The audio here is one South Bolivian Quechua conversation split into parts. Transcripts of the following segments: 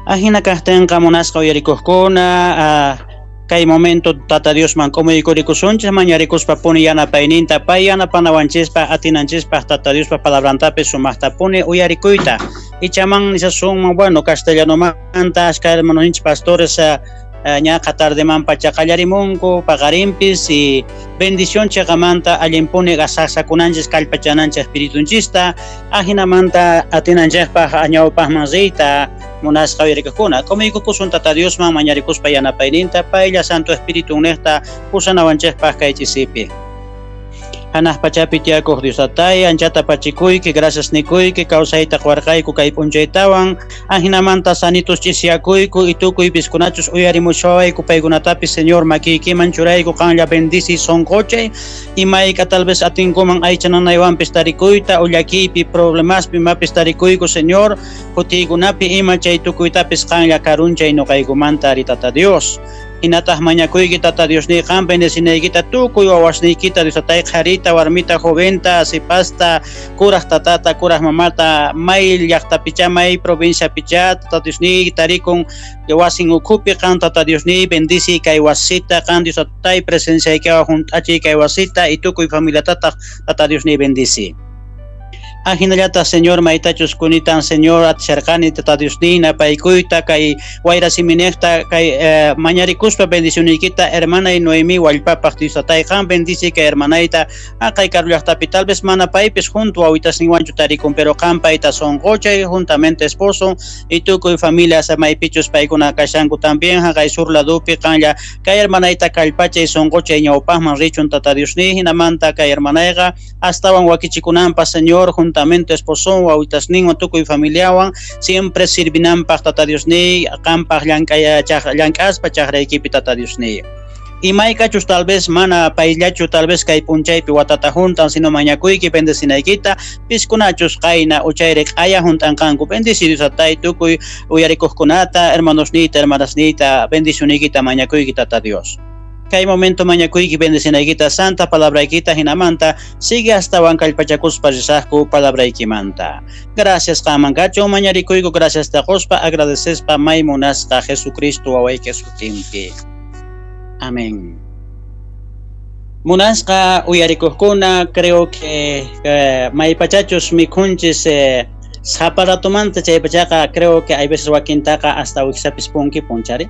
Ajina kajtenqa munasqa uyarikojkuna, kay momento Tata Diosman k'umuykurikunchej mañarikuspa puni yanapayninta, pay yanapanawanchejpaj atinanchejpaj Tata Diospa palabrantapis sumajtapuni uyarikuyta. Ichaman nishasunman, bueno, castellanomanta ashka hermanoninchej pastores ñaqa tardeman pacha qallarimunku paqarinpis y bendición cheqamanta allinpuni sasakunanchis kallpachananchej espiritunchista ajinamanta atinanchejpaj ñawpajman riyta munasqa uyarikojkuna. K'umuykukusun Tata Diosman mañarikuspa yanapayninta, paylla Santo Espíritu nejta pusanawanchejpaj kay ch'isipi. Hanaq pachapi tiyakoj Dios Tatay, anchata pachikuyki, gracias nikuyki, kawsayta qowarqayku kay p'unchaytawan, ajinamanta sanitos ch'isiyakuyku y tukuy piskunachus uyarimushawayku paykunatapis Señor makiykiman churayku, qanlla bendiciy sonqochay, imayka tal vez atinkuman aycha nanaywanpis tarikuyta o llakiypi problemaspi imapis tarikuyku Señor, jutiykunapi ima chay tukuytapis qanlla karunchay noqaykumanta ari Tata Dios. Hinataq mañakuyki Tata Diosniy qan bendecinaykita tukuy wawasniykita Dios Tatay qharita, warmita, joventa, sipasta, kuraj tatata, kuraj mamata, may llaqtapicha, may provinciapicha Tata Diosniy tarikun wasin ukhupi qan Tata Diosniy bendiciy kay wasita, qan Dios Tatay presenciaykiwan junt'achiy kay wasita y tukuy familiatataq Tata Diosniy bendiciy. Ajinallata Señor maytachus kunitan Señor atisharqani Tata Diosniy napaykuyta kay wayra siminejta kay mañarikuspa bendicionniykita hermanay Noemí wallpapaj Dios Tatay qan bendiciy kay hermanayta aqay karu llaqtapi tal vez mana paypis junto wawitasninwanchu tarikun pero qan payta sonqochay juntamente esposo y tukuy familia maypichus paykuna kashanku también jaqay sur ladopi qanlla kay hermanayta kallpachay sonqochay ñawpajman richun Tata Diosniy hinamanta kay hermanayqa astawan wakichikunanpaj Señor juntamente esposon wawitasninwan tukuy familiawan siempre sirvinanpaj Tata Diosniy qanpaj llank'aspa chajraykipi Tata Diosniy. Imaykachus tal vez mana payllachu tal vez kay p'unchaypi watata juntan sino mañakuyki bendecinaykita piskunachus qayna uchayri q'aya junt'anqanku bendeciy Dios Tatay tukuy uyarikojkunata hermanosniyta hermanasniyta bendicionaykita mañakuyki Tata Dios. Kay momento mañakuyki bendecinaykita santa palabraykita hinamanta sigue astawan kallpachakuspa risajku palabraykimanta. Gracias qanman kachun mañarikuyku gracias taqospa agradecespa may munasqa Jesucristo wawayki sutinpi. Amén. Munasqa uyarikojkuna creo que maypachachus mikhunchis sapa ratomanta chaypachaqa creo que hay veces wakintaqa hasta wijsapis punki punchari.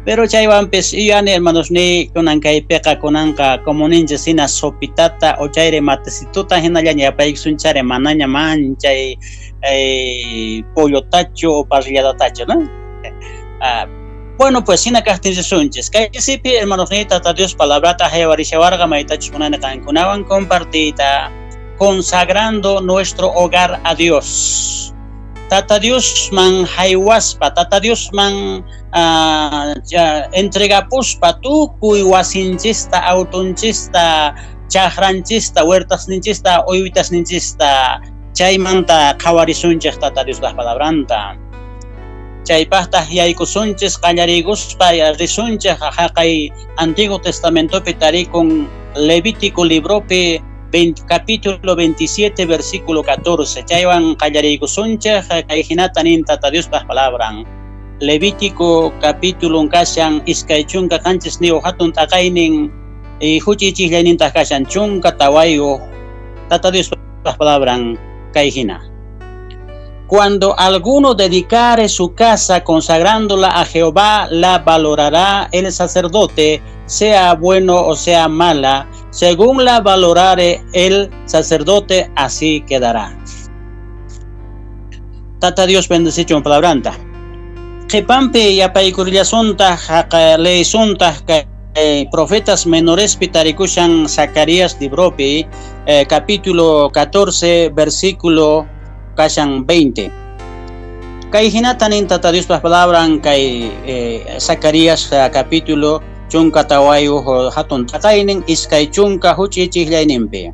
Pero chaywanpis yuyani hermanosniy kunan kaypiqa kunanqa como ninchis hina sopitata o chayri matecitota hinallaña yapaykusunchari manaña manchay pollotachu o parrilladatachu, ¿no? Bueno, pues hina kajtinchisunchis. Kay ch'isipi hermanosniy Tata Dios palabrata haywarishawarqa maytachus munani qankunawan compartiyta consagrando nuestro hogar a Dios. Tata Diosman haywaspa, Tata Diosman entregapuspa tukuy wasinchista, autonchista, chajranchista, huertasninchista, uywitasninchista, chaymanta qhawarisunchej Tata Diospaj palabranta. Chaypajtaj yaykusunchis qallariykuspa risunchej jaqay Antiguo Testamentopi tarikun Levítico libropi capítulo 27 versículo 14. Chaywan qallariykusunchej kay hinata nin Tata Diospaj palabran. Levítico capítulo kashan 27 hatun t'aqaynin huch'ichijllaynintaj kashan 14 Tata Diospaj palabran kay hina. Cuando alguno dedicare su casa consagrándola a Jehová, la valorará el sacerdote, sea bueno o sea mala, según la valorare el sacerdote, así quedará. Tata Dios bendecichun palabranta. Qhipanpi yapaykurillasuntaq leysuntaq kay profetas menorespi tarikushan Zacarías libropi capítulo 14 versículo kashan 20. Kay hinata nin Tata Diospaj palabran kay Zacarías capítulo 14 hatun t'aqaynin 20 huch'ichijllayninpi.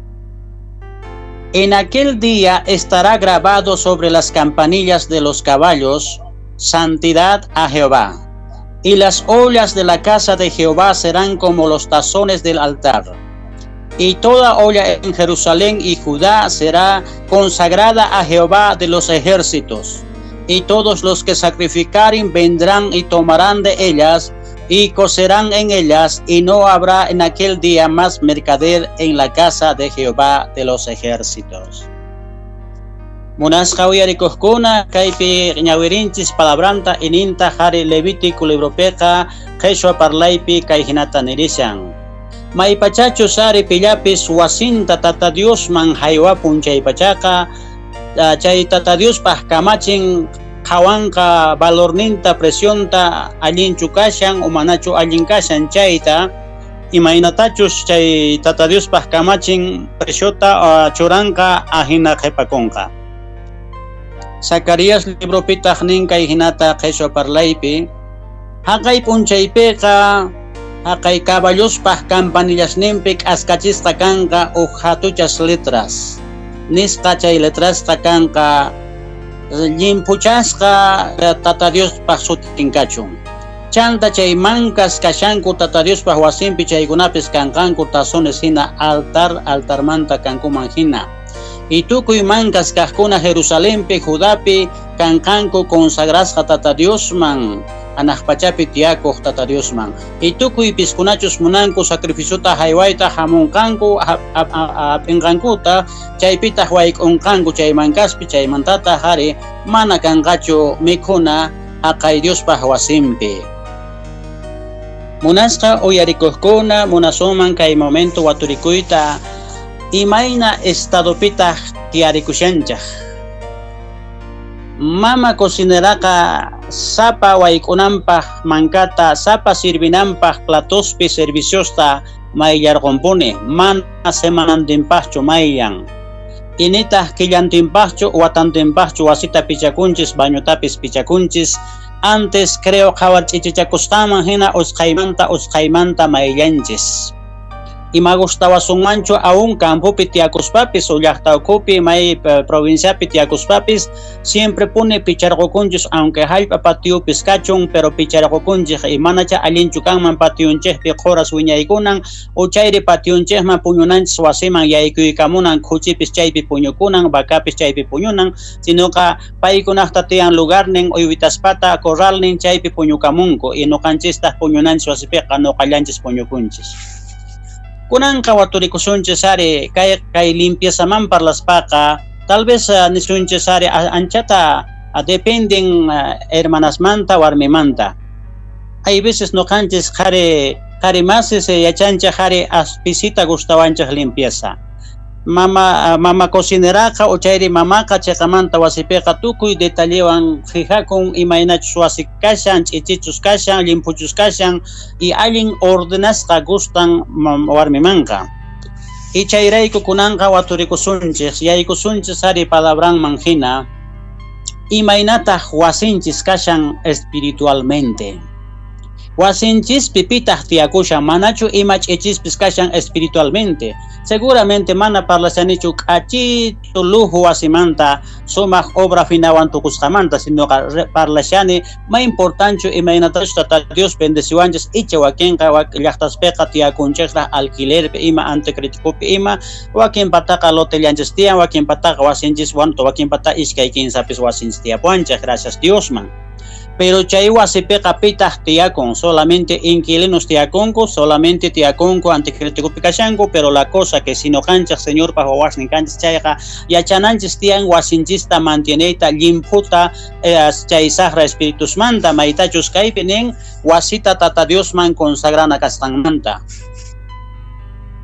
En aquel día estará grabado sobre las campanillas de los caballos, santidad a Jehová. Y las ollas de la casa de Jehová serán como los tazones del altar. Y toda olla en Jerusalén y Judá será consagrada a Jehová de los ejércitos. Y todos los que sacrificaren vendrán y tomarán de ellas y cocerán en ellas, y no habrá en aquel día más mercader en la casa de Jehová de los ejércitos. Munasqa uyarikuqkuna, kaypi ñawirinchis palabranta ininta jari Levítico libropiqa qheshwa parlaypi kay hinata nirishan. Maypachachus ari pillapis wasinta Tata Diosman haywapun chaypachaqa, chay Tata Diospaj kamachin qhawanqa valorninta, precionta, allinchu kashan o manachu allin kashan chayta, imaynatachus chay Tata Diospaj kamachin preciota churanqa ajina qhipakunqa. Zacarías libropitaq nin kay hinata qheshwa parlaypi, haqay p'unchaypiqa haqay caballospaj campanillasninpi k'askachisqa kanqa uj hatuchas letras. Nisqa chay letrasqa kanqa llimphuchasqa Tata Diospaj sutin kachun. Chanta chay mankas kashanku Tata Diospaj wasinpi chaykunapis kanqanku tazones hina altar altarmanta kankuman hina. Y tukuy mankas kajkuna Jerusalenpi, Judapi kanqanku consagrasqa Tata Diosman, anaj pachapi tiyakuq Tata Diosman. Y tukuy piskunachus munanku sacrificiota haywayta hamunqanku ap'inqankuta, chaypitaq wayk'unqanku chay mankaspi, chaymantataq ari mana kanqachu mikhuna haqay Diospaj wasinpi. Munasqa uyarikuqkuna munasunman kay momento waturikuyta imayna estadopitaq tiyarikushanchaq. Mama cocineraqa sapa wayk'unanpaj mankata, sapa sirvinanpaj platospi serviciosta mayllarqunpuni, mana semanantinpaqchu mayllan. Initaq killantinpaqchu watantinpaqchu wasita pichakunchis, bañotapis pichakunchis. Antes creo qhawar ch'ichichakusqanman hina usqhaymanta usqhaymanta mayllanchis. Ima gustawasunmanchu aún campopi tiyakuspapis o llaqta ukhupi may provinciapi tiyakuspapis siempre puni picharqukunchis, aunque hallp'a patiopis kachun, pero picharqukunchis y manacha allinchu kanman pationchikpi qhuras wiñaykunan o chayri pationchikman puñunanchis wasiman yaykuykamunan khuchipis chaypi puñukunan, vacapis chaypi puñunan, sinoqa paykunaqta tiyan lugarnin uywitaspata corralnin chaypi puñukamunku y nuqanchistaq puñunanchis wasipiqa nuqallanchis puñukunchis. Kunanqa waturikusunchis ari kay limpieza-man parlaspaqa tal vez nisunchis ari anchata dependen hermanasmanta warmimanta. Hay veces nuqanchis qhari qhari masis yachanchik ari pisita gustawanchik limpieza. Mama cocineraqa o chayri mamaqa chiqamanta wasipiqa tukuy detallewan fijakun imaynachus wasi kashan, ch'ichichus kashan, llimphuchus kashan y allin ordenasqa gustan warmimanqa. Y chayrayku kunanqa waturikusunchis, yaykusunchis ari palabranman hina, imaynataq wasinchis kashan espiritualmente. Wasinchispi pitaq tiyakushan, manachu ima ch'ichispis kashan espiritualmente. Seguramente mana parlashanichu k'achitu lujo wasimanta, sumaq obra finawan tukusqamanta, sinoqa parlashani may importanchu imaynatachus Tata Dios bendeciwanchis icha wakinqa llaqtaspiqa tiyakunchikraq alquilerpi ima anticríticopi ima, wakinpataqa lotellanchis tiyan, wakinpataqa wasinchis wanto, wakinpata iskay kinsapis wasinchis tiyapuwanchik, gracias Diosman. Pero chay wasipiqa pitaq tiyakun, solamente inquilinos tiyakunku, solamente tiyakunku anticríticopi kashanku, pero la cosa que si nuqanchik Señorpaq wawasnin kanchis chayqa yachananchis tiyan wasinchista mantieneyta llimphuta chay saqra espiritusmanta maytachus kaypi nin wasita Tata Diosman consagrana kasqanmanta.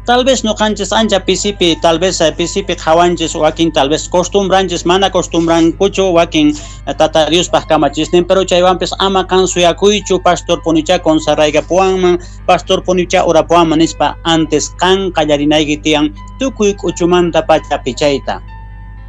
Tal vez nuqanchis ancha pisipi, tal vez pisipi qhawanchis wakin tal vez costumbranchis, mana costumbrankuchu wakin Tata Diospaj kamachisnin, pero chaywanpis ama qan suyakuychu pastor punicha consagraykapuwanman, pastor punicha orapuwanman nispa antes qan qallarinayki tiyan tukuy k'uchumanta pacha pichayta.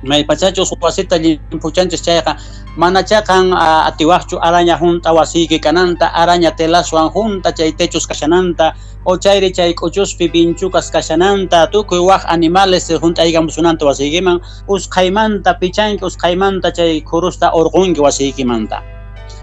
Maypachachus wasita llimphuchanchis chayqa manacha qan atiwaqchu araña junta wasiyki kananta, araña telaswan junta chay techos kashananta, o chayri chay k'uchuspi vinchukas kashananta, tukuy waj animales junt'aykamusunanta wasiykiman, usqhaymanta pichanki, usqhaymanta chay khurusta urqunki wasiykimanta.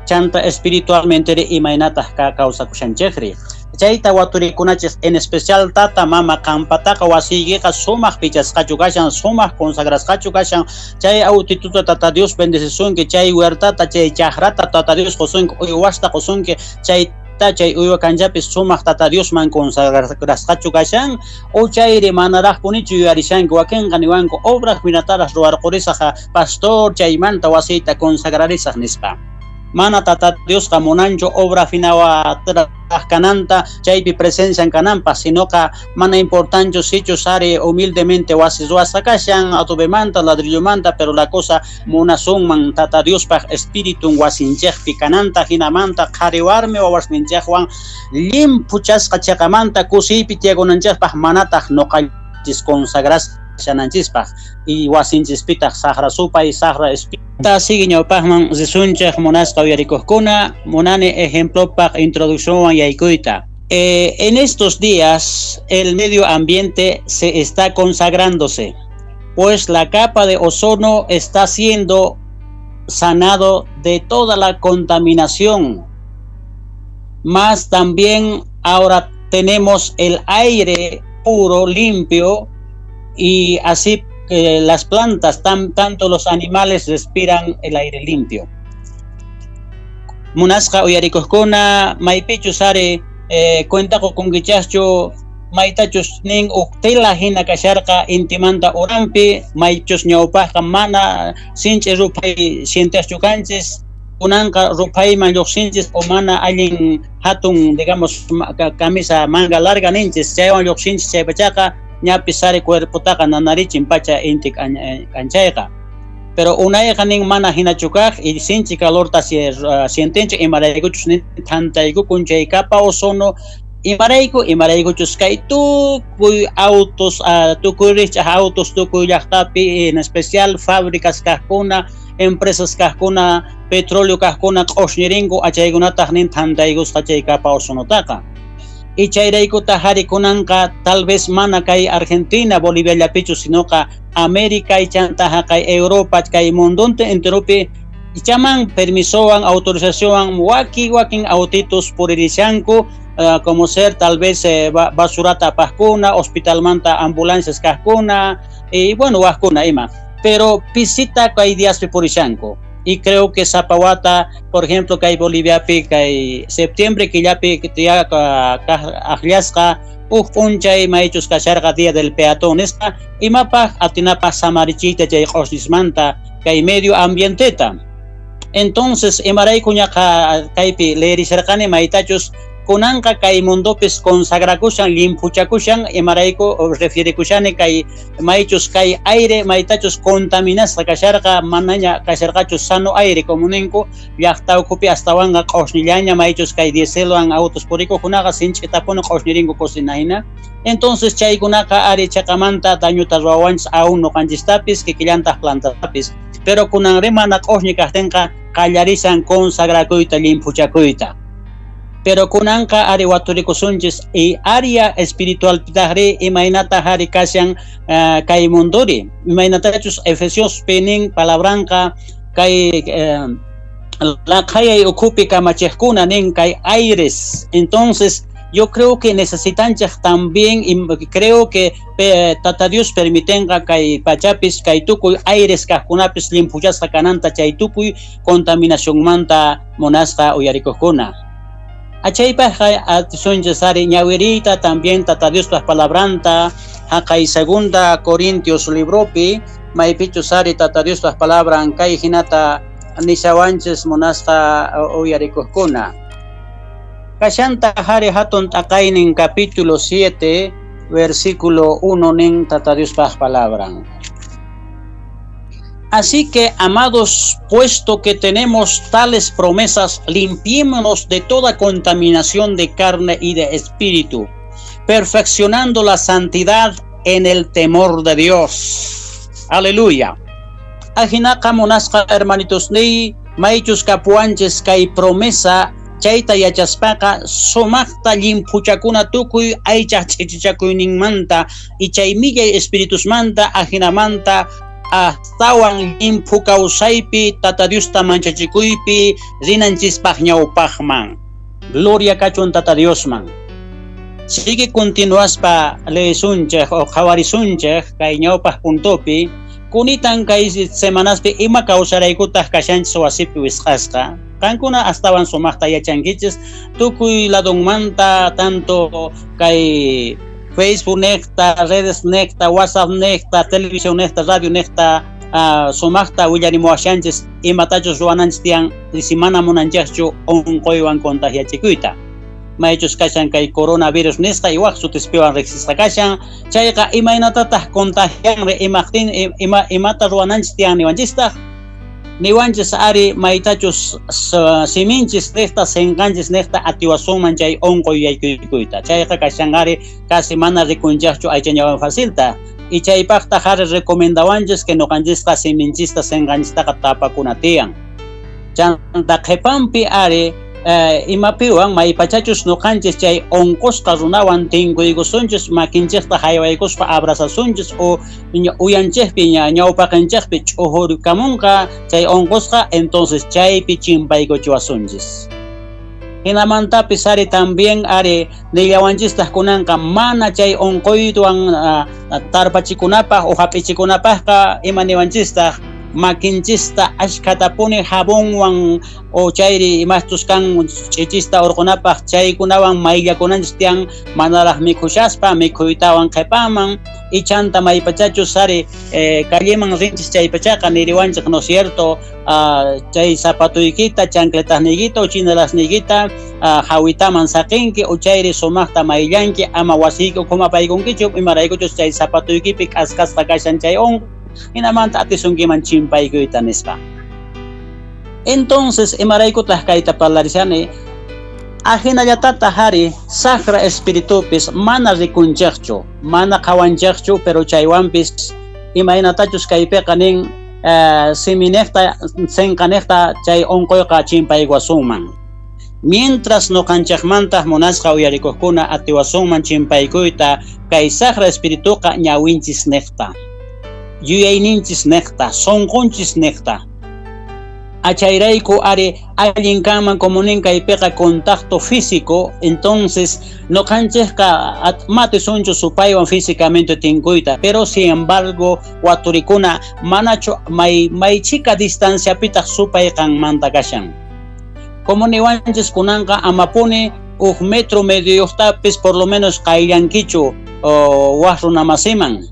Chanta espiritualmente imaynataq kawsakushanchikri. Chayta waturikunachej, en especial tata mama, qanpataqa wasiykiqa sumaj pichasqachu kashan, sumaj consagrasqachu kashan. Chay autituta Tata Dios bendecisunki, chay huertata, chay chajrata Tata Dios qosunki, uywasta qosunki, chayta chay uywa kanchapis sumaj Tata Diosman consagrasqachu kashan, o chayri manarajpunichu yuyarishanki. Wakenqa niwanku, obra jinataraj ruwarqurisaj, pastor, chaymanta wasiyta consagrarisaj, nispa. Mana Tata Diosqa munanchu obra finawatraj kananta, chaypi presencian kananpaj, sinoqa mana importanchu sichus ari humildemente wasi ruwasqa kashan, adobemanta, ladrillomanta, pero la cosa munasunman Tata Diospaj espiritun wasinchejpi kananta, jinamanta qhari warmi wawasninchejwan llimphuchasqa cheqamanta kusiypi tiyakunanchejpaj, manataj noqanchis consagrasqa kashananchispaj y wasinchispitaj sajra supay, sajra espíritu. Sigue ñawpajman risunchej, munasqa uyarikojkuna, munani ejemplopaj introduccionwan yaykuyta. En estos días el medio ambiente se está consagrándose, pues la capa de ozono está siendo sanado de toda la contaminación. Más también ahora tenemos el aire puro, limpio, y así las plantas, tanto los animales respiran el aire limpio. Munasqa uyarikojkuna, maypichus ari cuenta qokunkichaschu maytachus nin uj tela hina kasharqa intimanta uranpi, maychus ñawpajqa mana sinch'i ruphay sientaschu kanchis, kunanqa ruphayman lluqsinchis o mana allin hatun, digamos, camisa manga larga ninchis, chaywan lluqsinchis, chaypachaqa ñapis ari cuerpotaqa nanarichin pacha inti k'anchayqa. Pero unayqa nin mana hinachu kaj y sinchi calorta sientinchik, imaraykuchus nin thantaykukun chay capa ozono, imarayku, imaraykuchus kay tukuy autos, tukuy rijch'aj autos, tukuy llaqtapi, en especial fábricas kajkuna, empresas kajkuna, petróleo kajkuna q'ushñirinku, achaykunataj nin thantaykusqa chay capa ozonotaqa. Y chayraykutaj ari kunanqa tal vez mana kay Argentina, Boliviallapichu, sinoqa América chanta kay Europa, kay mundonte enteropi chaman permisowan, autorizacionwan wakin autitos puririshanku, como ser tal vez basurata apajkuna, hospitalmanta ambulancias kajkuna, y bueno, wajkuna ima. Pero pisita kay diaspi purishanku. Y creo que sapa wata, por ejemplo, kay Boliviapi, kay septiembre killapi ajllasqa uj p'unchay maychus kasharqa día del peatón nisqa, imapaj atinapaj samarichiyta chay q'osñismanta kay medio ambienteta. Entonces, imarayku ñaqa kaypi leerisharqani maytachus kunanqa kay mundopis consagrakushan, llimphuchakushan, imarayku refierikushani kay maychus kay aire maytachus contaminasqa kasharqa, manaña kasharqachu sano aire como ninku, llaqta ukhupi astawanqa q'osñillaña maychus kay dieselwan autos purikuqkunaqa sinch'itapuni q'osñirinku cocina hina. Entonces chaykunaqa ari chaqamanta dañuta ruwawanchis aún noqanchistapis, kikillantaq plantatapis. Pero kunanri mana q'osñi kajtinqa qallarishan consagrakuyta, llimphuchakuyta. Pero kunanqa ari waturikusunchis y área espiritualpitajri imaynata ari kashan kay munduri. Imaynatachus Efesiospi nin palabranqa kay laqhayay ukhupi kamachejkuna nin kay aires. Entonces yo creo que necesitanchej también, y creo que Tata Dios permitenqa kay pachapis, kay tukuy aires kajkunapis llimphuchasqa kananta chay tukuy contaminacionmanta munasqa uyarikojkuna. Achaypajqa atisunchis ari ñawiriyta también Tata Diospaj palabranta jaqay segunda Corintios libropi maypichus ari Tata Diospaj palabran kay hinata nishawanchis munasqa uyarikojkuna. Kashanta jari hatun t'aqaynin capítulo 7 versículo 1 nin Tata Diospaj palabran. Así que, amados, puesto que tenemos tales promesas, limpiémonos de toda contaminación de carne y de espíritu, perfeccionando la santidad en el temor de Dios. Aleluya. Ajinaqa munasqa hermanitos niy, maychus kapuwanchis kay promesa, chayta yachaspaqa sumaqta llimphuchakuna tukuy aychaj ch'ichichakuyninmanta y chay millay espiritusmanta, ajinamanta astawan llimphu kawsaypi Tata Diosta manchachikuypi rinanchispaj ñawpajman. Gloria kachun Tata Diosman. Sigue continuaspa leesunchej o qhawarisunchej kay ñawpaj puntopi, kunitan kay semanaspi ima kawsaraykutaj kashanchis wasipi wisq'asqa. Qankuna astawan sumajta yachankichis tukuy ladonmanta, tanto kay Facebook nejta, redes nejta, WhatsApp nejta, televisión nejta, radio nejta, sumajta willarimuwashanchis imatachus ruwananchis tiyan si mana munanchejchu onqoywan contagiachikuyta. Maychus kashan kay coronavirus nisqa y waj sutispiwan riqsisqa kashan, chayqa imaynatataj contagianri, imajtin imata ruwananchis tiyan niwanchistaq? Niwanchis ari maytachus siminchis nejta senqanchis nejta atiwasunman chay onqoy yaykuyta. Chayqa kashan ari casi mana rikunchejchu aychañawan facilta. Y chaypaqtaq ari recomendawanchis que noqanchisqa siminchista senqanchistaqa tapakuna tiyan. Chanta qhipanpi ari imapiwan maypachachus noqanchis chay onqosqa runawan tinkuykusunchis, makinchikta haywaykuspa abrazasunchis o uyanchikpi ñawpaqinchikpi ch'ujurkamunqa chay onqosqa, entonces chaypi chimpaykuchiwasunchis. Hinamantapis ari también ari nillawanchistaq kunanqa mana chay onqoywan tarpachikunapaq o hap'ichikunapaqqa ima niwanchistaq makinchista ashkhatapuni jabonwan o chayri imachus kan ch'ichista urqunapaq chaykunawan mayllakunanchis tiyan manaraq mikhushaspa mikhuytawan qhipaman ichanta maypachachus ari calleman rinchis chaypachaqa niriwanchik, no cierto, chay zapatuykita chancletasniykita o chinelasniykita hawitaman saqinki o chayri sumaqta mayllanki ama wasiyki ukhuma apaykunkichu imaraykuchus chay zapatuykipi k'askasqa kashan chay onqoy hinamanta atisunkiman chimpaykuyta nispa. Entonces imaraykutaq kayta parlarishani? Ajinallatataq ari sajra espiritupis mana rikunchejchu, mana qhawanchejchu, pero chaywanpis imaynatachus kaypiqa nin siminejta senqanejta chay onqoyqa chimpaykuwasunman. Mientras noqanchejmantaq munasqa uyarikuqkuna atiwasunman chimpaykuyta kay sajra espirituqa ñawinchis nejta, yuyayninchis nejta, sonqonchis nejta. Achayrayku ari allin kanman como nin kaypiqa contacto físico, entonces noqanchejqa matisunchu supaywan físicamente tinkuyta, pero sin embargo waturikuna manachu may chika distanciapitaq supay qanmanta kashan. Como niwanchis kunanqa amapuni uj metro medioyuqtapis por lo menos qayllankichu waj runamasiman.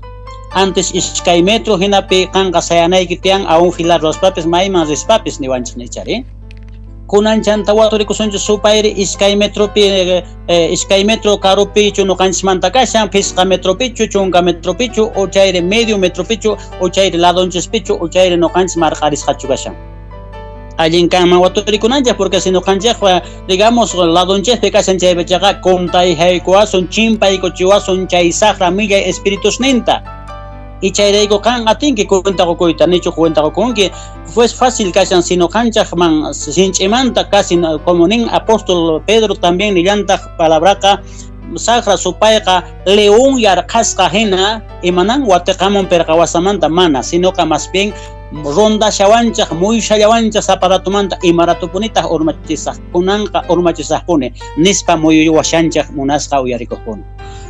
Antes iskay metro hinapi qanqa sayanayki tiyan aún filar ruwaspapis mayman rispapis niwanchis nichari. Kunan chanta waturikusunchu supayri iskay metropi iskay metro karupichu noqanchismanta kashan, phisqa metropichu, chunka metropichu, o chayri medio metropichu, o chayri ladonchispichu, o chayri noqanchis marq'arisqachu kashan. Allin kanman waturikunanchik porque si noqanchikqa digamos ladonchikpi kashan chaypichaqa contayjaykuwasun chimpaykuchiwasun chay sajra millay espiritusninta. Y chayrayku qan atinki cuenta qukuyta, nichu cuenta qukunki, pues fácil kashan si noqanchaqman sinch'imanta casi como nin apóstol Pedro también nillantaq palabraqa sajra supayqa león yarqhasqa hina imanan watiqamun pirqawasamanta mana, sinoqa más bien rondashawanchaq muyushallawanchaq zaparatumanta imaratupunitaq urmachisaq kunanqa urmachisaqpuni nispa muyuwashanchaq munasqa uyarikuqkuna.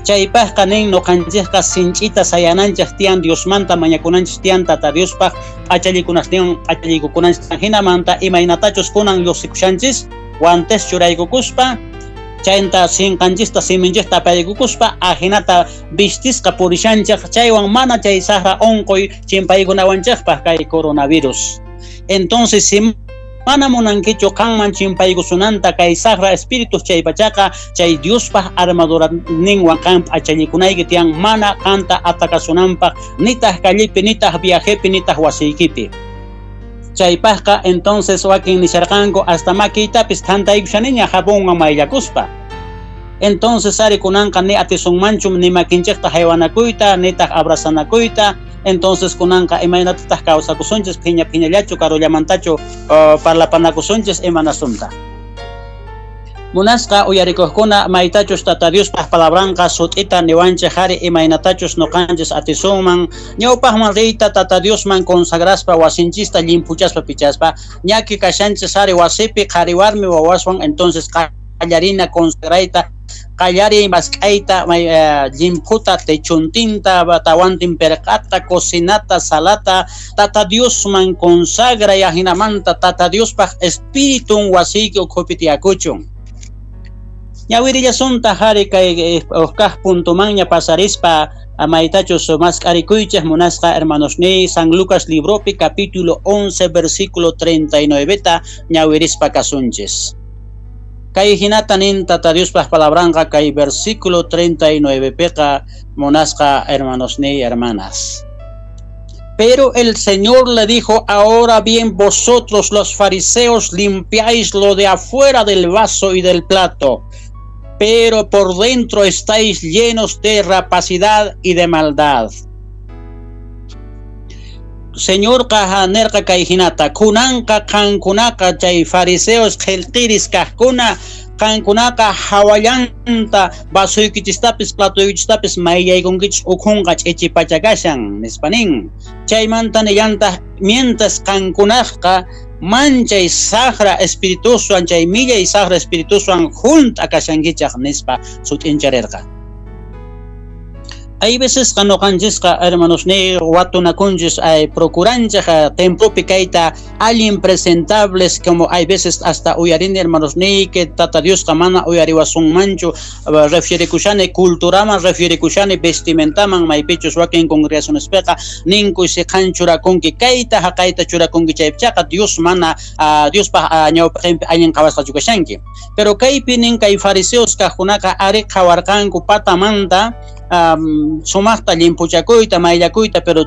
Chaypaqqa nin noqanchikqa sinch'ita sayananchik tiyan Diosmanta mañakunanchik tiyan Tata Diospaq p'achallikunasnin p'achallikukunanchik tiyan hinamanta imaynatachus kunan lluqsikushanchis guantes churaykukuspa chayta sinqanchista siminchikta apaykukuspa ajinata vistisqa purishanchik chaywan mana chay sajra onqoy chimpaykunawanchikpaq kay coronavirus. Entonces si mana munankichu qanman chimpaykusunanta kay sajra espíritus chaypachaqa chay Diospaq armaduraninwan qan p'achallikunayki tiyan mana qanta atakasunanpaq nitaq callepi nitaq viajepi nitaq wasiykipi. Chaypaqqa entonces wakin nisharqanku hasta makiytapis thantaykushaniña jabonwan mayllakuspa. Entonces ari kunanqa ni atisunmanchu ni makinchikta haywanakuyta nitaq abrazanakuyta. Entonces kunanqa imaynatataq kawsakusunchis phiña phiñallachu karullamantachu parlapanakusunchis imanasunta. Munasqa uyarikuqkuna maytachus Tata Diospaq palabranqa sut'ita niwanchik ari imaynatachus noqanchis atisunman ñawpaqman riyta Tata Diosman consagraspa wasinchista llimphuchaspa pichaspa ñaki kashanchis ari wasipi qhari warmi wawaswan entonces qallarina consagrayta. Qallariy mask'ayta llimphuta techontinta, tawantin perqata, cocinata, salata, Tata Diosman consagray, ajinamanta Tata Diospaj Espiritun wasiyki ukhupi tiyakuchun. Ñawirillasuntaj ari kay ujkaj puntomanña pasarispa maytachus mask'arikuychej munasqa hermanosniy, San Lucas libropi capítulo 11 versículo 39ta ñawirispa kasunchis. Kay jinata nin Tata Diospaj palabranqa kay versículo 39piqa munasqa hermanosniy, hermanas. Pero el Señor le dijo: ahora bien vosotros los fariseos limpiáis lo de afuera del vaso y del plato, pero por dentro estáis llenos de rapacidad y de maldad. Señorqa nerqa kay jinata: kunanqa qankunaqa chay fariseos qhelqiris kajkuna, qankunaqa hawallanta vasoykichistapis platoykichistapis mayllaykunkichis, ukhunqa ch'ichipacha kashan, nispa nin. Chaymanta nillantaj, mientras qankunaqqa manchay sajra espirituswan, chay millay sajra espirituswan junt'a kashankichej, nispa sut'incharerqa. Hay vecesqa noqanchisqa hermanosniy watunakunchis, procuranchej templopi kayta allin presentables, como hay veces hasta uyarini hermanosniy que Tata Diosqa mana uyariwasunmanchu, refierikushani culturaman, refierikushani vestimentaman, maypichus wakin congregacionespeqa ninku si qan churakunki kayta jaqayta churakunki chaypichaqa Dios mana Diospaj ñawpaqenpi allin qhawasqachu kashanki. Pero kaypi nin kay fariseos kajkunaqa ari qhawarqanku patamanta sumajta llimphuchakuyta mayllakuyta, pero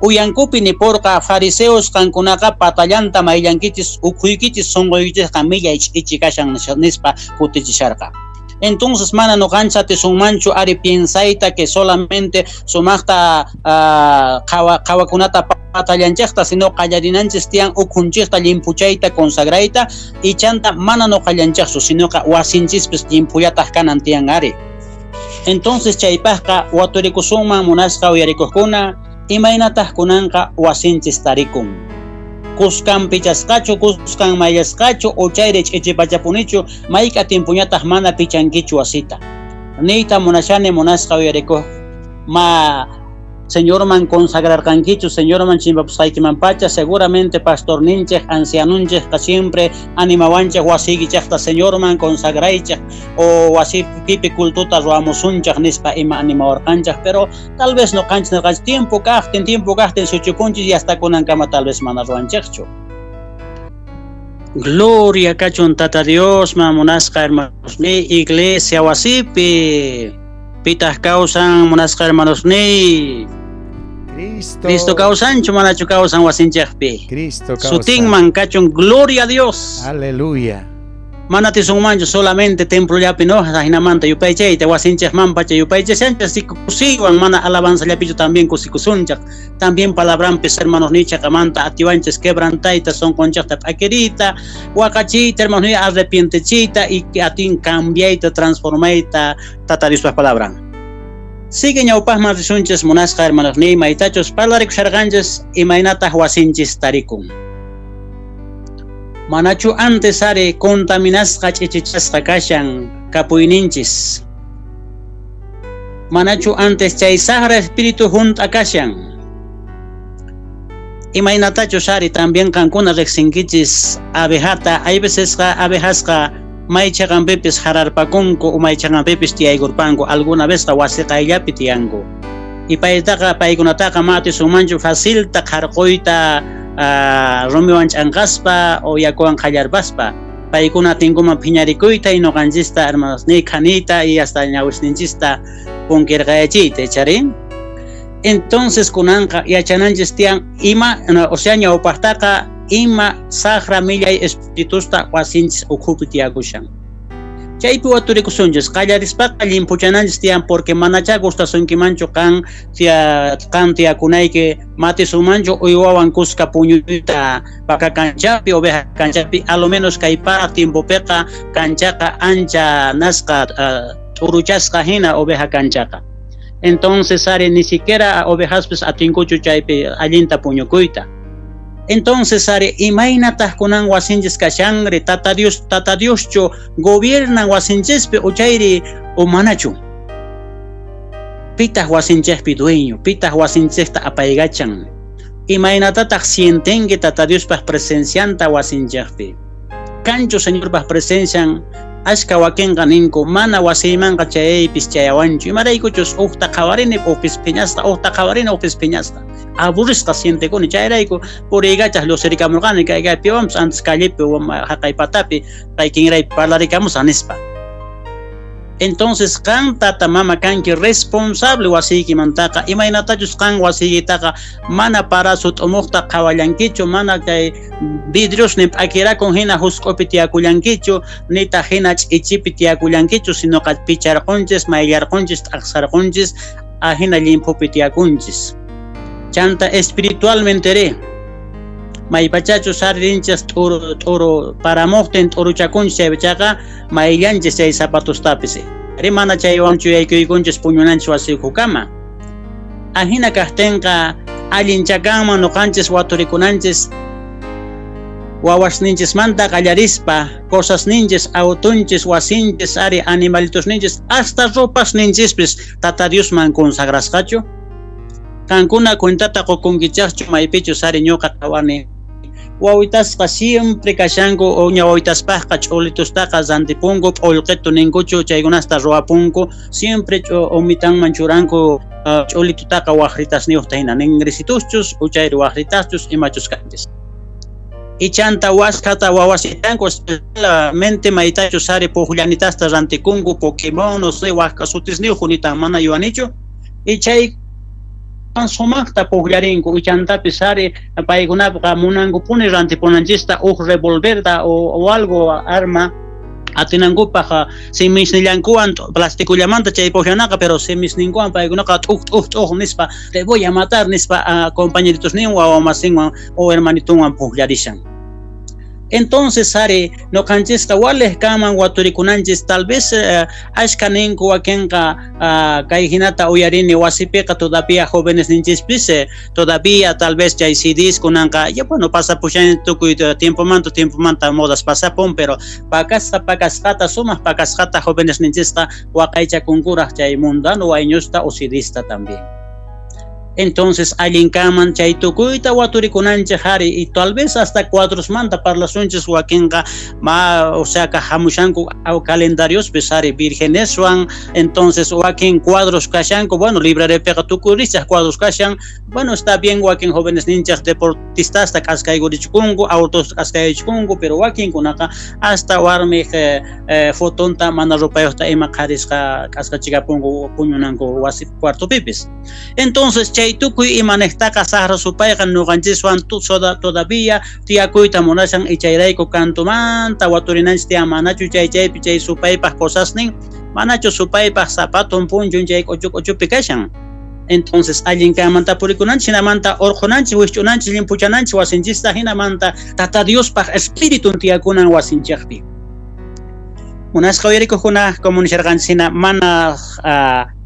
uyankupi niporqa fariseos qankunaqa patallanta mayllankichis, ukhuykichis sonqoykichisqa millay ch'ichi kashan, nispa kutichisharqa. Entonces mana noqanchis atisunmanchu ari piensayta que solamente sumajta qhawakunata patallanchejta, sino qallarinanchis tiyan ukhunchejta llimphuchayta, consagrayta, y chanta mana noqallanchejchu, sinoqa wasinchispis llimphullataj kanan tiyan ari. Entonces chaypajqa waturikusunman munasqa uyarikojkuna, imaynataj kunanqa wasinchis tarikun. Kuskan pichasqachu, kuskan mayllasqachu, o chayri ch'ichipachapunichu, mayk'a tiempoñataj mana pichankichu wasita. Niyta munashani munasqa uyarikoj, ma Señorman consagrarqankichu, Señorman chimpapusqaykiman pacha, seguramente pastorninchej, ancianunchejqa siempre animawanchej wasiykichejta Señorman consagraychej o wasiykipi cultuta ruwamusunchej nispa ima animawarqanchej, pero tal vez noqanchis nerqanchis tiempo kajtin suchupunchis y hasta kunankama tal vez mana ruwanchejchu. Gloria kachun Tata Diosman munasqa hermanosniy, iglesia wasipi pitaj kawsan munasqa hermanosniy. Cristo. Cristo kawsanchu manachu kawsan wasinchejpi. Cristo kawsan. Sutinman kachun gloria a Dios. Aleluya. Mana tisunmanchu solamente templollapi no, ajinamanta yupaychayta wasinchejman pacha yupaychashanchej, si kusiywan mana alabanzallapichu también kusikusunchej, también palabranpis hermanos nichaqamanta atiwanchis quebrantayta, sonqonchejta p'akiriyta, waqachiyta hermanos ni arrepientechiyta y atin cambiayta, transformayta Tata Diospaj palabran. Sigue ñawpajman risunchis munasqa hermanos ni maytachus parlarikusharqanchis imaynataj wasinchis tarikun. Manachu antes ari contaminasqa ch'ichichasqa kashan kapuyninchis. Manachu antes chay sajra espíritu junt'a kashan. Imaynatachus ari también qankuna riqsinkichis abejata, hay vecesqa abejasqa maychaqanpipis jararpakunku o maychaqanpipis tiyaykurpanku, alguna vezqa wasi qayllapi tiyanku. Y paytaqa paykunataqa ma atisunmanchu facilta qharquyta rumiwan ch'anqaspa o yakuwan qallarpaspa. Paykuna atinkuman phiñarikuyta y noqanchista hermanos ni khaniyta y hasta ñawisninchista punkirqayachiyta, ichari. Entonces kunanqa yachananchis tiyan ima, no, o sea, ñawpajtaqa ima sajra millay espiritusta wasinchis ukhupi tiyakushan. Chaypi waturikusunchis, qallarispaqa llimphuchananchis tiyan, porque manachá gustasunkimanchu qan qan tiyakunayki, matisunmanchu uywawan kuska puñuyta vaca kanchapi, oveja kanchapi, a lo menos kay para tiempopiqa kanchaqa ancha nasqa, t'uruchasqa hina oveja kanchaqa. Entonces ari ni siquiera ovejaspis atinkuchu chaypi allinta puñukuyta. Entonces ari imaynataj kunan wasinchis kashanri Tata Dios Tata Dioschu gobiernan wasinchispi o chayri o manachu. Pitaq wasinchejpi dueño, pitaq wasinchejta apaykachan. Imaynatataj sientenki Tata Diospaj presencianta wasinchejpi. Kanchu Señorpaj presencian ashka wakinqa ninku mana wasiymanqa chayaypis chayawanchu imaraykuchus ujta qhawarini ujpis phiñasqa ujta qhawarini ujpis phiñasqa aburrisqa sientekuni chayrayku puriykachaj llusirikamurqani kay kaypiwanpis antes callepi jaqay patapi kay kinraypi parlarikamusaj nispa. Entonces qan tata mama kanki responsable wasiykimantaqa imaynatachus qan wasiykitaqa mana para sut'umojta qhawallankichu mana kay vidriosnin p'akirakun jina jusk'upi tiyakullankichu nitaq jina ch'ichipi tiyakullankichu sinoqa picharqonchis mayllarqonchis t'aqsarqonchis ajina llimphupi tiyakunchis. Chanta espiritualmente ri maypachachus arinchis t'uru t'uru paramojtin t'uruchakunchis chaypachaqa mayllanchis chay zapatostapis ri mana chaywanchu yaykuykunchis puñunanchis wasiykukama. Ajina kajtinqa allinchakanman noqanchis waturikunanchis wawasninchismanta qallarispa cosasninchis autonchis wasinchis ari animalitosninchis hasta ropasninchispis Tata Diosman consagrasqachu. Qankuna cuentata qokunkichaqchu maypichus ari ñuqa qhawani wawitasqa siempre kashanku uña wawitaspajqa ch'ulitustaqa rantipunku p'ullqitu ninkuchu chaykunasta ruwapunku siempre umitanman churanku ch'ulitutaqa wajritasniyuqta jina ningrisituschus uchayri wajritaschus imachus kanchis. Ichanta waskhata wawasitanku especialmente maytachus ari pujllanitasta rantikunku Pokémon no sé wajka sutisniyuq unitan mana yuwanichu y chay sumaqta pujllarinku ichantapis ari paykunaqa munankupuni rantipunanchista uj revolverta o algo arma atinankupaj simisnillankuwan plasticullamanta chay pujllanaqa pero simisninkuwan paykunaqa t'uj t'uj t'uj nispa te voy a matar nispa compañeritosninwan wawamasinwan o hermanitunwan pujllarishan. Entonces ari noqanchisqa walej kanman waturikunanchis tal vez ashka ninku wakinqa kay jinata uyarini wasipiqa todavía jóvenes ninchispis todavía tal vez chay CDs kunanqa ya bueno pasapushan tukuy tiempomanta tiempomanta modas pasapun pero pakasqa pakasqata sumaq pakasqata jóvenes ninchisqa waqaychakunkuraj chay mundano wayñusta o CDsta también. Entonces allin kanman chay tukuyta waturikunanchej ari y tal vez hasta cuadrosmanta parlasunchis wakinqa ma o sea ka hamushanku calendariospi ari virgeneswan entonces wakin cuadros kashanku bueno librariapiqa tukuy richaj cuadros kashan bueno está bien wakin jóvenes ninchaj deportistasta k'askaykurichikunku autos k'askayrichikunku pero wakinkunaqa hasta warmij fotonta mana ropayuqta ima qharisqa k'askachikapunku puñunanku wasi cuartopipis. Entonces chay tukuy imanejtaqa saqra supayqa ñuqanchiswan todavía tiyakuyta munashan y chayrayku kantumanta waturinanchis tiyan manachu chay chaypi chay supaypaj cosasnin manachu supaypaj zapaton punchun chay k'uchu k'uchupi kashan. Entonces allin kanmanta purikunanchis hinamanta urqhunanchis wijch'unanchis llimphuchananchis wasinchista hinamanta Tata Diospaj espiritun tiyakunan wasinchejpi. Munasqa uyarikuqkuna como nisharqanchis hina mana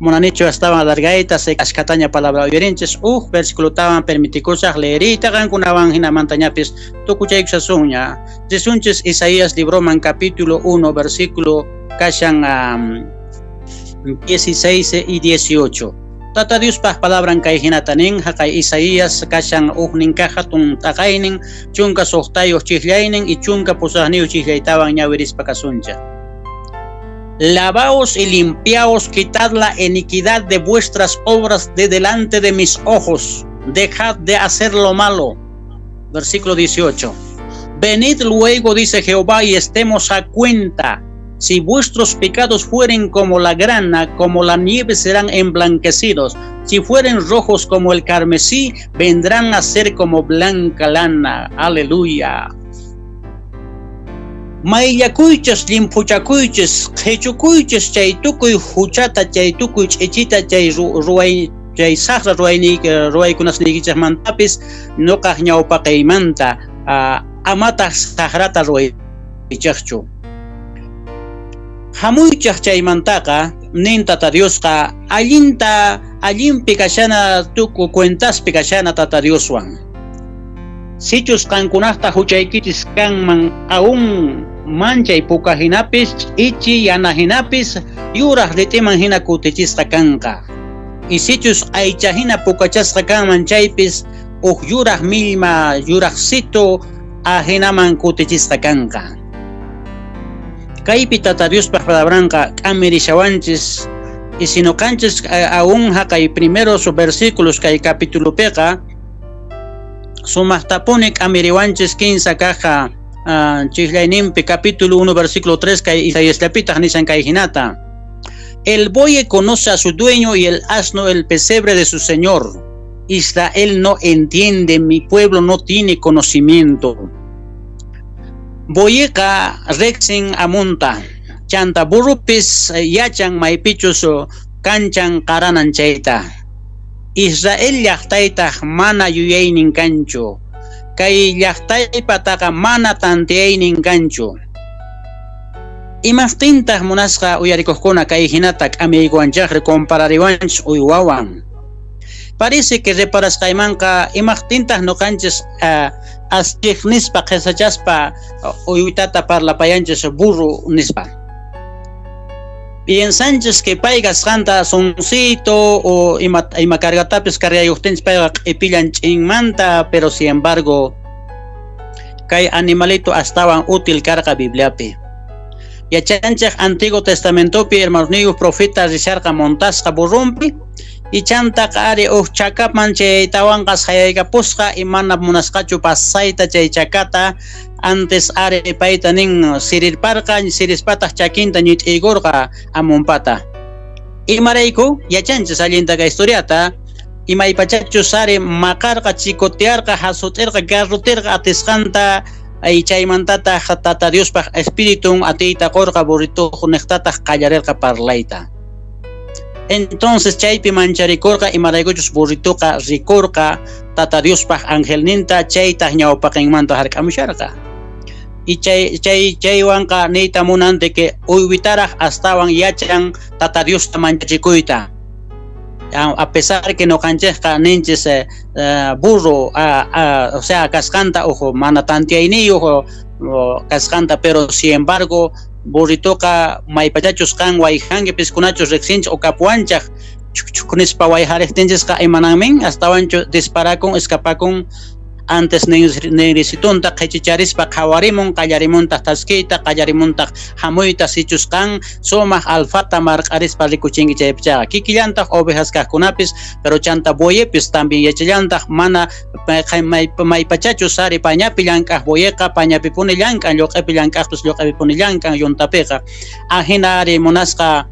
munanichu astawan alargayta ashkhataña palabra uyarinchis uj versiculotawan permitikusaq leeriyta qankunawan hinamantañapis tukuchaykusasunña. Risunchis Isaías libroman capítulo 1 versículo kashan 16 y 18. Tata Diospaj palabran kay hinata nin jaqay Isaías kashan ujnin kaj hatun t'aqaynin 16 chijllaynin y 18 chijllaytawan ñawirispa kasunchej. Lavaos y limpiaos, quitad la iniquidad de vuestras obras de delante de mis ojos, dejad de hacer lo malo. Versículo 18. Venid luego, dice Jehová, y estemos a cuenta. Si vuestros pecados fueren como la grana, como la nieve serán emblanquecidos. Si fueren rojos como el carmesí, vendrán a ser como blanca lana. Aleluya. Mayllakuychis, llimphuchakuychis, qhichukuychis chay tukuy huchata, chay tukuy ch'ichita, chay ruway, chay saqra ruwaykunasniykichejmantapis ñuqaj ñawpaqaymanta amataq saqrata ruwaychejchu. Hamuychej chaymantaqa nin Tata Diosqa allinta allinpi kashana tuku cuentaspi kashana Tata Dioswan. Sichus qankunajta huchaykichis kanman aún manchay puka hinapis, ch'ichi yana hinapis, yuraj rit'iman hina kutichisqa kanqa. Y sichus aycha hina pukachasqa kanman chaypis, uj yuraj millma yurajsitu ajinaman kutichisqa kanqa. Kaypi Tata Diospaj palabranqa k'amirishawanchis, y si noqanchis aún jaqay primeros versículos kay capitulopiqa sumajtapuni k'amiriwanchis kinsa kajqa chijllayninpi capítulo 1 versículo 3 kay Isaíasllapitaj nishan kay jinata: El buey conoce a su dueño y el asno el pesebre de su señor. Israel no entiende, mi pueblo no tiene conocimiento. Bueyqa rejsin amunta, chanta burrupis yachan maypichus kanchan qaranan chayta. Israel llajtaytaj mana yuyaynin kanchu. Kay llajtaypataqa mana tanteaynin kanchu. Imajtintaj munasqa uyarikuqkuna kay hinata k'amiykuwanchaqri comparariwanchis uywawan? Parece que reparasqaymanqa imajtintaq noqanchis aschij nispa qhesachaspa uywitata parlapayanchis burro nispa. Piensanchis que pay kasqanta soncito o ima cargatapis cargayuqtinchis payqa q'ipillan ch'inmanta, pero sin embargo kay animalito astawan útil karqa Bibliapi. Yachanchej Antiguo Testamentopi hermanosniyuq profeta risharqa montasqa burrumpi, y chantaqa ari uj chakaman chaytawanqa sayaykapusqa y mana munasqachu pasayta chay chakata, antes ari payta nin sirirparqa, sirispataq chakinta ñit'iykurqa amunpata. Imarayku yachanchis allinta kay historiata, imaypachachus ari maqarqa, chikotearqa, jasut'irqa, garrotirqa atisqanta, ay chaymantataq Tata Diospaj espiritun atiyta qorqa burrituj niqtataq qallarirqa parlayta. Entonces chaypi mancharikurqa imaraykuchus burrituqa rikurqa Tata Diospaj angelninta chaytaq ñawpaqinmanta hark'amusharqa. Y chaywanqa niyta munan de que uywitaraj astawan yachan Tata Diosta manchachikuyta. A pesar que noqanchejqa ninchis burro o sea kasqanta ojo mana tantiayniyuq kasqanta, pero sin embargo burritoqa maypachachus qan wayjanki piskunachus riqsinchis o kapuwanchaj chuk nispa wayjariqtinchisqa imananmin astawanchu disparakun escapakun antes ninrisitunta qhichicharispa qhawarimun qallarimuntaq thaskiyta qallarimuntaq hamuyta sichus qan sumaq alfata marq'arispa rikuchinki chaypichaqa kikillantaq ovejas kaqkunapis, pero chanta bueyepis también yachallantaq mana maypachachus ari pañapi llank'aq bueyeqa pañapipuni llank'an, lluq'ipi llank'aqpis lluq'ipipuni llank'an yuntapiqa. Ajina ari munasqa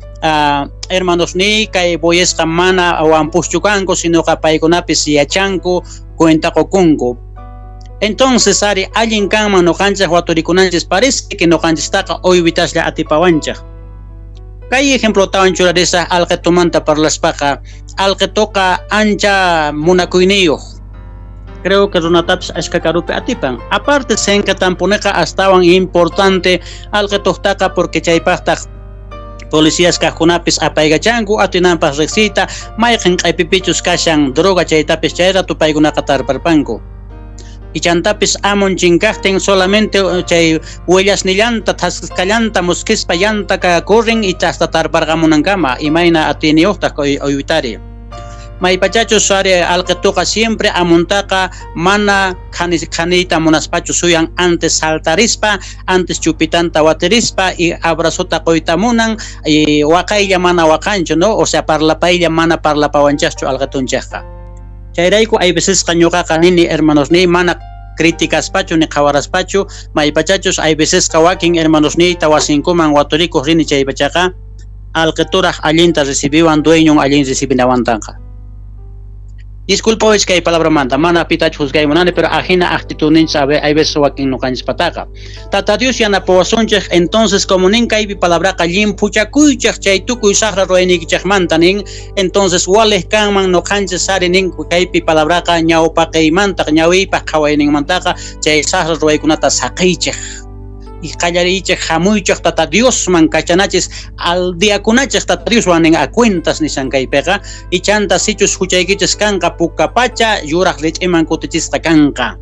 hermanos ni kay bueyesqa mana wampuschu kanku, sinoqa paykunapis yachanku cuenta qokunku. Entonces ari allin kanman noqanchej waturikunanchis parece que noqanchistaqa uywitaslla atipawanchej. Kay ejemplotawan churarisaj alqetumanta parlaspaqa, alqetuqa ancha munakuyniyuq. Creo que runatapis ashka karupi atipan. Aparte senqatampuneqa astawan importante alqetuqtaqa porque chaypaqtaq policías kaqkunapis apaykachanku atinanpaq riqsiyta mayqin q'aypipichus kashan droga chaytapis chay rato paykunaqa tarparpanku. Y chantapis amun chinkaqtin solamente chay huellasnillanta thaskallanta muskispa llanta corren y hasta tarparqamunankama imayna atiyniyuqtaq uywitari. Maypachachus ari alqituqa siempre amuntaqa mana khaniyta munaspachu suyan antes saltarispa, antes chupitanta watirispa y abrazota quyta munan y waqaylla mana waqanchu, ¿no? O sea, parlapaylla mana parlapawanchaschu alqitunchejqa. Chayrayku hay vecesqa ñuqaqa nini hermanos ni mana criticaspachu ni qhawaraspachu maypachachus hay vecesqa wakin hermanos niyta wasinkuman waturikuq rini chaypachaqa alqituraj allinta recibiwan dueñon allin recibinawantanqa. Disculpawis kay palabramanta, mana pitachu juzgay munani, pero ajina actitudninchis hay veces wakin noqanchispataqa. Tata Dios yanapawasunchej, entonces como nin kaypi palabraqa llimphuchakuychej chay tukuy saqra ruwayniykichejmanta nin, entonces walej kanman noqanchis ari nin kaypi palabraqa ñawpaqeymanta ñawiypaj qhawayninmantaqa chay saqra ruwaykunata saqiychej. Y qallariychej hamuychej Tata Diosman kachanachis al diakunachej Tata Dioswan nin a cuentas nishan kaypiqa, y chanta sichus huchaykichis kanqa puka pacha yuraj rit'iman kutichisqa kanqa.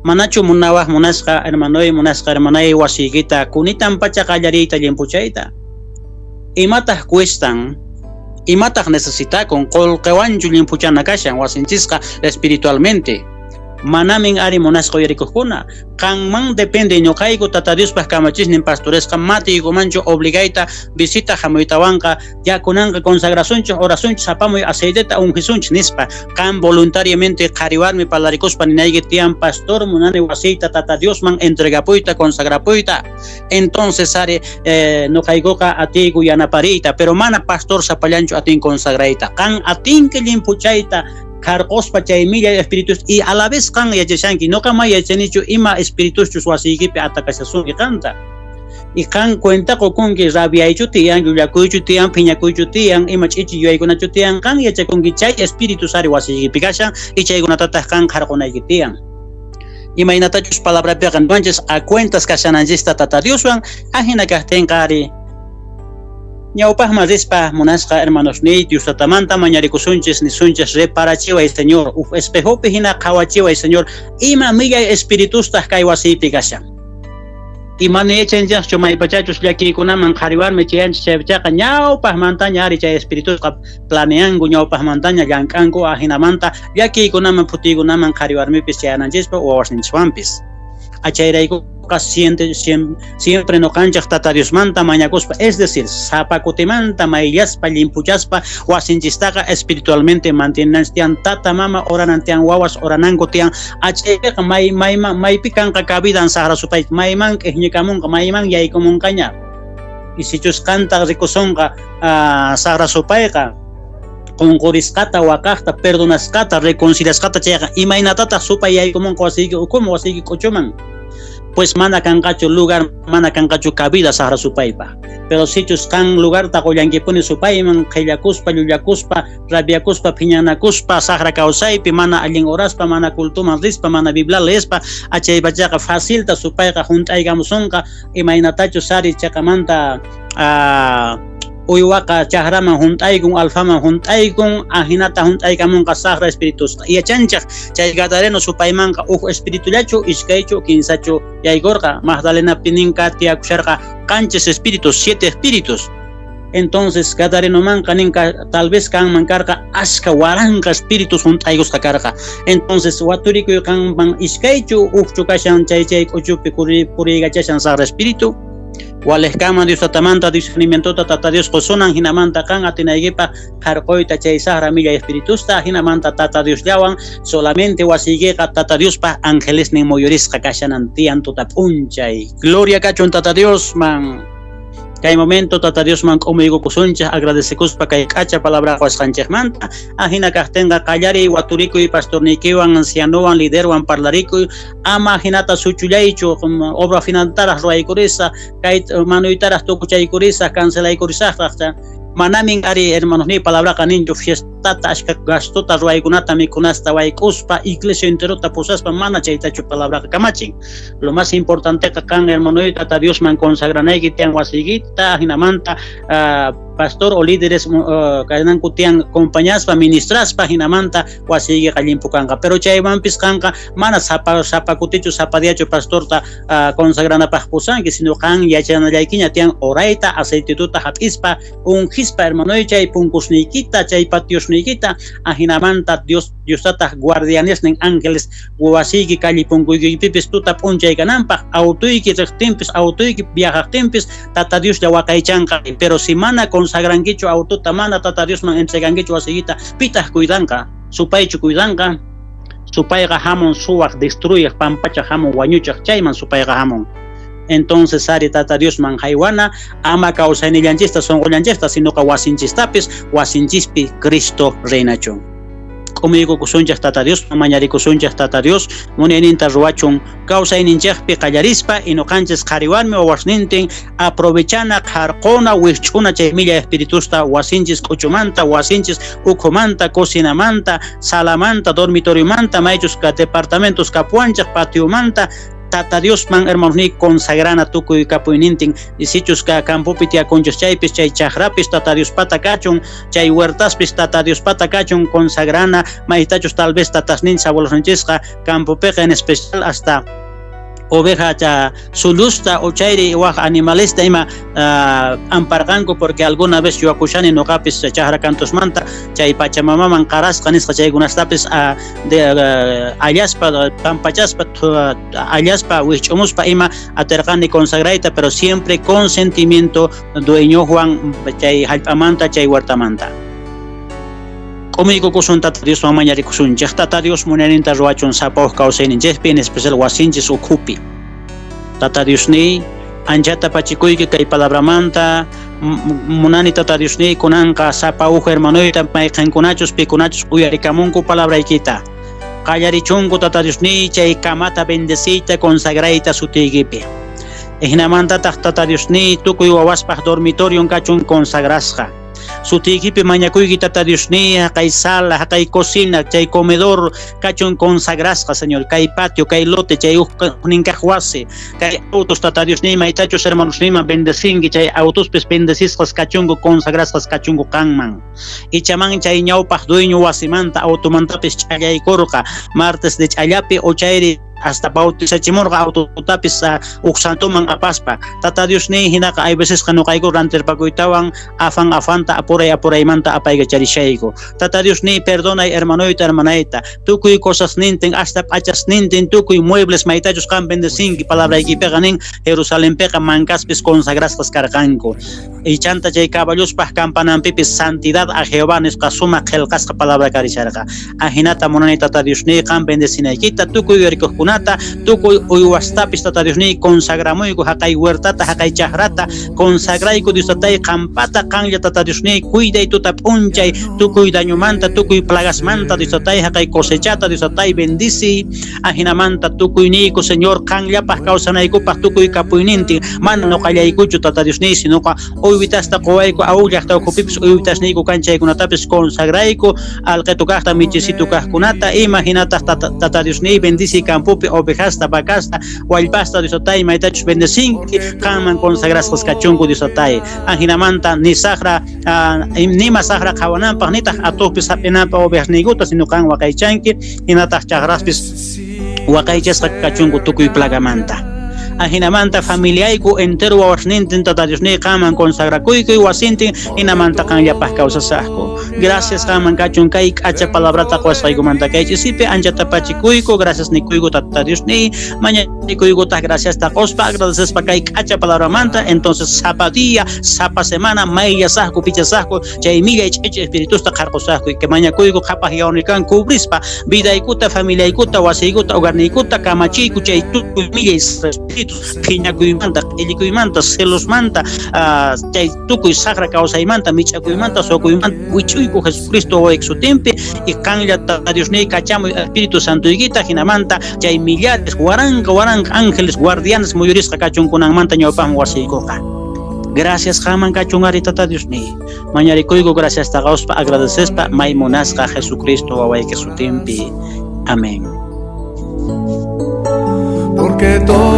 Manachu munawaj munasqa hermanoy, munasqa hermanay wasiykita kunitan pacha qallariyta llimphuchayta? Imataj cuestan? Imataj necesitakun? Qolqewanchu llimphuchana kashan wasinchisqa espiritualmente? Manamin ari munasqa uyarikojkuna. Qanman depende ñoqayku Tata Diospaj kamachisnin pastoresqa matiykumanchu obligayta visita jamuytawanqa ya kunanqa consagrasunchej orasunchej apamuy aceiteta ungisunchej nispa. Qan voluntariamente qhariwarmi parlarikuspa ninayki tiyan pastor munani wasiyta Tata Diosman entregapuyta consagrapuyta. Entonces ari noqaykuqa atiyku yanapariyta, pero mana pastor sapallanchu atin consagrayta. Qan atinki llimphuchayta qharqospa chay millay espíritus y a la vez qan yachashanki noqa ma yachanichu ima espirituschus wasiykipi atakashasunki qanta. Y qan cuenta qokunki rabiaychu tiyan, llullakuychu tiyan, phiñakuychu tiyan, ima ch'ichi yuyaykunachu tiyan, qan yachakunki chay espíritus ari wasiykipi kashan y chaykunatataq qan qharqonayki tiyan. Imaynatachus palabrapiqa niwanchis a cuentas kashananchista Tata Dioswan, ajina kajtinqa ari ñawpajman rispa munasqa hermanosniy Dios Tatamanta mañarikusunchis nisunchis reparachiway Señor, uj espejopi hina qhawachiway Señor, ima millay espiritustaq kay wasiypi kashan. Y mana yachanchejchu maypachachus llakiykunaman qhariwarmi chayanchis chaypachaqa ñawpajmantaña ari chay espiritusqa planeanku ñawpajmantaña llank'anku ajinamanta llakiykunaman phutiykunaman qhariwarmipis chayananchispa wawasninchikwanpis. Achayraykuqa siempre noqanchej Tata Diosmanta mañakuspa, es decir, sapa kutimanta mayllaspa llimphuchaspa wasinchistaqa espiritualmente mantienanchis tiyan, tata mama oranan tiyan, wawas orananku tiyan, achaypiqa maypi kanqa cabidan sajra supay, mayman k'ijñikamunqa, mayman yaykumunqaña. Y sichus qanta rikusonqa sajra supayqa qonqorisqata, waqajta, perdonasqata, reconciliasqata chayqa, imaynatataq supay yaykumunqa wasiyki ukhuman, wasiyki k'uchuman? Pues mana kanqachu lugar, mana kanqachu cabida sajra supaypaj. Pero sichus qan lugarta qollankipuni supayman, qhellakuspa, llullakuspa, rabiakuspa, phiñanakuspa, sajra kawsaypi, mana allin oraspa, mana cultuman rispa, mana Biblia leespa, achaypachaqa facilta supayqa junt'aykamusunqa, imaynatachus ari chaqamanta uywaqa chajraman junt'aykun, alfaman junt'aykun, ajinata junt'aykamunqa sajra espiritusqa. Yachanchej chay Gadareno supaymanqa uj espiritullachu, iskaychu, kinsachu yaykorqa. Magdalenapi ninka tiyakusharqa qanchis espíritus, 7 espíritus. Entonces Gadarenomanqa ninka tal vez kanman karqa ashka waranqa espíritus junt'aykusqa karqa. Entonces waturikuy qanman iskaychu ujchu kashan chay chay k'uchupi puriykachashan sajra espíritu. Walejkaman Dios Tatamanta discernimientota Tata Dios qosunan jinamanta qan atinaykipaj qharqoyta chay sajra millay espiritusta jinamanta Tata Diosllawan solamente wasiykiqa Tata Diospaj angelesnin muyurisqa kashanan tiyan tuta p'unchay. Gloria kachun Tata Diosman. Kay momento Tata Diosman k'umuykukusunchej agradecekuspa kay k'acha palabra qosqanchejmanta. Ajina kajtenqa qallariy waturikuy pastorniykiwan, ancianowan, liderwan parlarikuy, ama jinata suchullaychu obra finaltaraj ruwaykurisa, kay manuytaraj tukuchaykurisa, cancelaykurisajraj. Manamin ari hermanosniy palabraqa ninchu fiestata ashka gastota ruwaykunata mikhunasta wayk'uspa iglesia enterota pusaspa, mana chaytachu palabraqa kamachin. Lo más importanteqa qan hermanoy Tata Diosman consagranayki tiyan wasiykita, jinamanta pastor o líderes kananku tiyan compañaspa, ministraspa, jinamanta wasiykiqa llimphu kanqa. Pero chaywanpis qanqa mana sapa kutichu, sapa diachu pastorta consagranapaj pusanki, sino qan yachanallaykiña tiyan orayta, aceitituta jap'ispa, ungispa hermanoy chay punkusniykita, chay patiosniykita, ajinamanta Diostataj guardianesnin ángeles wasiyki calle punkuykipipis tuta p'unchay kananpaj, autoyki riqtinpis, autoyki viajaqtinpis, Tata Dioslla waqaychanqa. Pero si mana consagrankichu autota, mana Tata Diosman entregankichu wasiykita, pitaj cuidanqa? Supaychu cuidanqa? Supayqa hamun suwaj, destruyej, pampachaj hamun, wañuchaj, chayman supayqa hamun. Entonces ari Tata Diosman jaywana, ama kawsaynillanchista, sonqollanchista, sinoqa wasinchistapis, wasinchispi Cristo reinachun. K'umuykukusunchej Tata Dios, mañarikusunchej Tata Dios, munayninta ruwachun kawsayninchejpi qallarispa, y noqanchis qhariwarmi wawasnintin aprovechana, qharqona, wijch'una chay millay espiritusta wasinchis k'uchumanta, wasinchis ukhumanta, cocinamanta, salamanta, dormitoriomanta, maychus departamentos kapuwanchej, patiomanta. Tata Diosman, hermanosniy, consagrana tukuy kapuynintin. Y sichus ka campopi tiyakunchis chaypis, chay chajrapis Tata Diospata kachun, chay huertaspis Tata Diospata kachun, consagrana, maytachus tal vez tatasninchis, abuelosninchisqa campopiqa en especial hasta oveja cha sulusta o chayri waj animalesta ima amparqanku, porque alguna vez yuwakushani noqapis chajra kantusmanta chay pachamamaman qarasqa nisqa chaykunastapis allaspa, pampachaspa, allaspa, wijch'umuspa ima aterqani consagrayta, pero siempre con sentimiento dueñowan chay jallp'amanta, chay huertamanta. K'umuykukusun Tata Dioswan mañarikusunchej. Tata Dios munayninta ruwachun sapa uj kawsayninchejpi, en especial wasinchis ukhupi. Tata Diosniy, anchata pachikuyki kay palabramanta. Munani Tata Diosniy kunanqa sapa uj hermanoyta mayqenkunachus pikunachus uyarikamunku palabraykita. Qallarichunku Tata Diosniy chay kamata bendeciyta consagrayta sutiykipi. Ejinamantataq Tata Diosniy tukuy wawaspaj dormitorion kachun consagrasqa. Sutiykipi mañakuyki Tata Diosniy, haqay sala, haqay cocina, chay comedor kachun consagrasqa, Señor, kay patio, kay lote, chay ujnin kaq wasi, kay autos Tata Diosniy maytachus hermanosniyman bendecinki, chay autospis bendecisqas kachunku, consagrasqas kachunku qanman. Ichaman chay ñawpaq dueño wasimanta automantapis ch'allaykurqa, martes de ch'allapi o chayri hasta bautizachimurqa autotapis uj santoman apaspa. Tata Diosniy hinaqa hay vecesqa noqayku rantirpakuytawan afan afanta apuray apuraymanta apaykacharishayku. Tata Diosniy perdonay hermanoyta hermanayta, tukuy cosasnintin hasta p'achasnintin tukuy muebles maytachus qan bendecinki palabraykipiqa nin Jerusalenpiqa mankaspis consagrasqas karqanku. Ichanta chay caballospaj campananpipis santidad a Jehová nisqa sumaq qillqasqa palabra karisharqa. Ajinata munani Tata Diosniy qan bendecinaykita tukuy uyarikuqkunata, tukuy uywastapis Tata Diosniy consagramuyku haqay huertata, haqay chajrata, consagrayku Dios Tatay qampata qanlla Tata Diosniy cuiday tuta p'unchay tukuy dañomanta, tukuy plagasmanta Dios Tatay haqay cosechata Dios Tatay bendiciy. Ajinamanta tukuyniyku Señor qanllapaj kawsanaykupaj tukuy kapuynintin mana noqallaykuchu Tata Diosniy, sinoqa uywitasta quwayku aw llaqta ukhupipis uywitasniyku kan chaykunatapis consagrayku alqitu kaqta michisitu kaqkunata ima hinataq Tata Diosniy bendiciy campopi ovejasta, vacasta, wallpasta Dios Tatay maytachus bendecinki qanman consagrasqas kachunku Dios Tatay. Ajinamanta ni saqra nima saqra qhawananpaq nitaq atuqpis hap'inanpaq ovejasniykuta sino qan waqaychanki hinataq chajraspis waqaychasqa kachunku tukuy plagamanta. Ajinamanta familiayku entero wawasnintin Tata Diosniy qanman consagrakuykuy wasintin hinamanta qanllapaq kawsasaqku. Gracias qanman kachun kay k'acha palabrata quwasqaykumanta kay ch'isipi anchata pachikuyku, gracias nikuyku Tata Diosniy, mañakuykutaq graciasta quspa agradecespa kay k'acha palabramanta. Entonces sapa día, sapa semana mayllasaqku, pichasaqku chay millay ch'ichi espiritusta qharqusaqku y que mañakuyku qhapaq yawarnikan cubrispa vidaykuta, familiaykuta, wasiykuta, hogarniykuta kamachiyku chay tukuy millay espíritus phiñakuymanta, q'illikuymanta, celosmanta, chay tukuy saqra kawsaymanta, mich'akuymanta, suwakuymanta wich'uyku Jesucristo wawayki sutinpi y qanlla Tata Diosniy kachamuy Espíritu Santoykita hinamanta chay millares, waranqa waranqa ángeles guardianes muyurisqa kachunkunanmanta ñawpaqman wasiykuqa. Gracias qanman kachun ari Tata Diosniy. Mañarikuyku gracias taqawspa agradecespa may munasqa Jesucristo wawayki sutinpi. Amén. Porque todo